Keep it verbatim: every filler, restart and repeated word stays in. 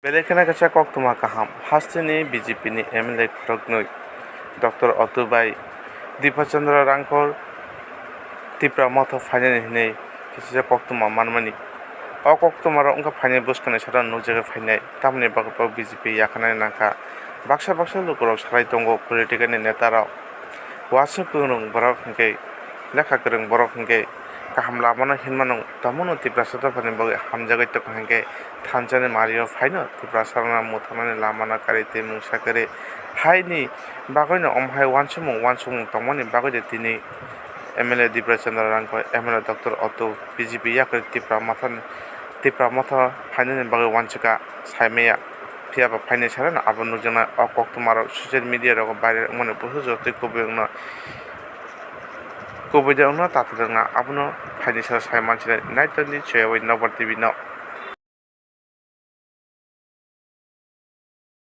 Belai kheno kaisa koktwma kaham, hasteni B J P ni M L A khoroknwi Doctor Otu bai Dipachandra Rangkor Tipra Motha phainani hinwi kisa koktwma manmani. O koktwmarok wngkha phainai bwskangni salo nukjagwi phainai, tamoni bagwi bo B J P yakharnani nangkha. Baksa baksa lukurok salai tongo, political ni netarok, uansuk kwrwng borok hinkhe, lekha kwrwng borok hinkhe kaham lamano hinmano, tamoni Tiprasa dophani bagwi hamjagwi tongkha hinkhe thansani mario phaino Tiprasarokno mwthangnani lamano karwi tei mungsa kwrwi haini bagwino omo hai uansukmung uansukmung tongmani bagwino tini M L A Dipra Chandra Rangkor, M L A Doctor Otu, B J P yakarwi Tipra Motha, Tipra Motha phainani bagwi uansukha saimaya. Phiya ba phainai sanano abo nukjaknai o koktwmarok social media rogo viral wngmani buphuru jotoi kubui wngno, kubui de wngno tatalwkna abono phainai sano sai mansinai. Naitokni Choyawi Nokbar T V no.